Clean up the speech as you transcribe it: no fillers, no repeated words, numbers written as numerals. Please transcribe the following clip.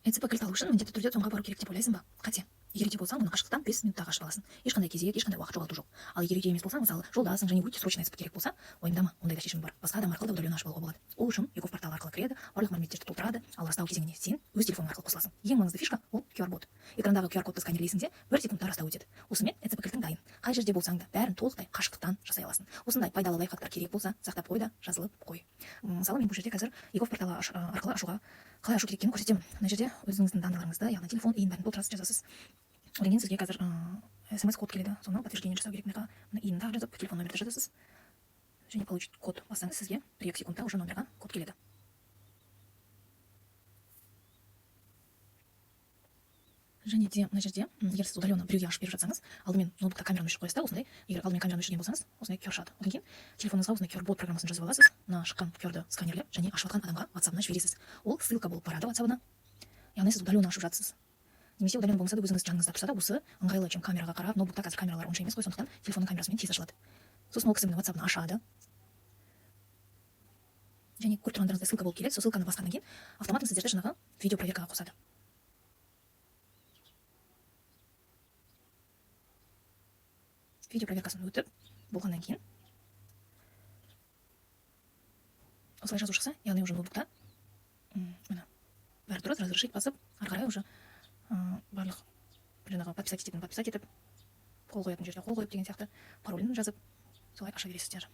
ЭЦП кілт алу үшін міндетті түрде ЦОНға бару керек деп ойлайсың ба? Қате. Егер үйде болсаң, оны қашықтықтан 5 минутта ашып аласың. Ешқандай кезек, ешқандай уақыт жоғалту жоқ. Ал егер үйде емес болсаң, мысалы, жолдасың және өте срочно ЭЦП керек болса, уайымдама, ондай да шешім бар. Басқа адам арқылы да удаленно ашып алуға болады. Ол үшін eGov порталы арқылы кіреді, барлық мәліметтерді толтырады, ал растау кезеңіне сен өз телефоның арқылы қосыласың. Ең маңызды фишка — ол QR код. Экрандағы QR кодты сканерлейсің де, 1 секундта растау өтеді. Осымен ЭЦП кілтің дайын. Қай жерде болсаң да, бәрін толықтай қашықтықтан жасай аласың. Осындай пайдалы лайфхактар керек болса, сақтап қой да, жазылып қой. Мысалы, мен бұл жерде қазір eGov порталы арқылы ашуға қалай ашу керек екенін көрсетемін. Мына жерде өзіңіздің данныйларыңызды, яғни телефон, ИИН, бәрін толтырасыз, жазасыз. Одан кейін сізге қазір СМС код келеді, соны подтверждение жасау керек. Мына мына ИИН тағы жазып, телефон номерді жазасыз және «Получить код» бассаңыз, сізге 1-2 секундта уже номерға код келеді. Және де мына жерде, егер сіз удаленно біреуге ашып беріп жатсаңыз, алдымен ноутбукта камераны өшіріп қоясыз да, осындай, егер алдымен камераны өшірген болсаңыз, осындай QR шығады. Одан кейін телефоныңызға осындай QR бот программасын жазып аласыз. Мына шыққан QR-ды сканерлеп және ашып жатқан адамға ватсабына жібересіз. Ол ссылка болып барады ватсабына, яғни сіз удаленно ашып жатсыз. Немесе удаленно болмаса да, өзіңіз жаныңызда тұрса да, осы ыңғайлы, чем камераға қарап. Ноутбукта қазір камералар онша емес қой, сондықтан телефонның камерасымен тез ашылады. Сосын ол кісі міне ватсабын ашады және көріп тұрғандарыңыздай, ссылка болып келеді. Сол ссылканы басқаннан кейін автоматом сіздерді жаңағы видео проверкаға қосады. Видео проверкасын өтіп болғаннан кейін осылай жазу шықса, яғни уже ноутбукта міне, бәрі дұрыс, «Разрешить» басып, ары қарай уже барлық жаңағы подписать ететін подписать етіп, қол қоятын жерде қол қойып деген сияқты, паролін жазып, солай аша бересіздер.